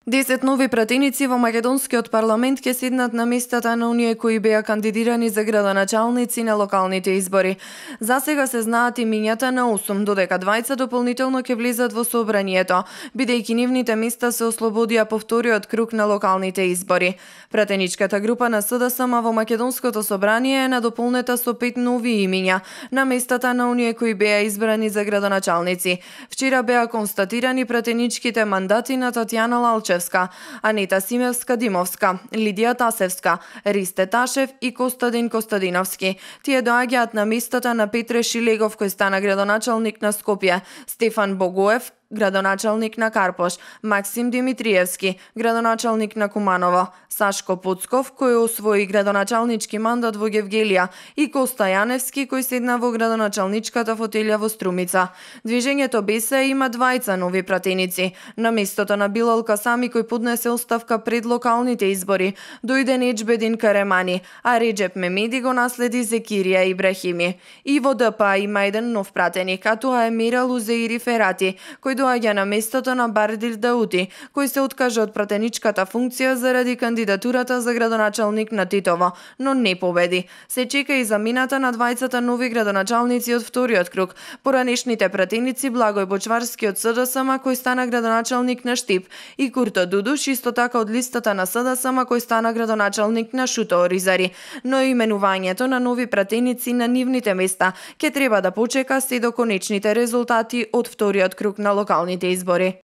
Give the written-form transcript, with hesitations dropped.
10 нови пратеници во македонскиот парламент ќе седнат на местата на оние кои беа кандидирани за градоначалници на локалните избори. За сега се знаат имињата на 8, додека 20 дополнително ќе влезат во собранието, бидејќи нивните места се ослободија по вториот круг на локалните избори. Пратеничката група на СДСМ во македонското собрание е надополнета со 5 нови имиња на местата на оние кои беа избрани за градоначалници. Вчера беа констатирани пратеничките мандати на Татјана Лалчевска, Анета Симевска-Димовска, Лидија Тасевска, Ристе Ташев и Костадин Костадиновски. Тие доаѓаат на местата на Петре Шилегов, кој стана градоначалник на Скопје, Стефан Богоев, градоначалник на Карпош, Максим Димитриевски, градоначалник на Куманово, Сашко Пуцков, кој освои градоначалнички мандат во Гевгелија, и Коста Јаневски, кој седна во градоначалничката фотелја во Струмица. Движењето БЕСЕ има двајца нови пратеници. На местото на Билал Касами, кој поднесе оставка пред локалните избори, дојде Неџбедин Каремани, а Реџеп Мемеди го наследи Зекирија Ибрахими. И во ДПА има еден нов пратеник, а тоа е Мирал Узеири Ферати, кој доаѓа на местото на Бардил Даути, кој се откажа од пратеничката функција заради кандидатурата за градоначалник на Титово, но не победи. Се чека и замината на двајцата нови градоначалници од вториот круг. Поранешните пратеници Благој Бочварски од СДСМ, кој стана градоначалник на Штип, и Курто Дудуш, исто така од листата на СДСМ, кој стана градоначалник на Шуто Оризари. Но именувањето на нови пратеници на нивните места ќе треба да почека се до конечните резултати од вториот круг на локалните избори.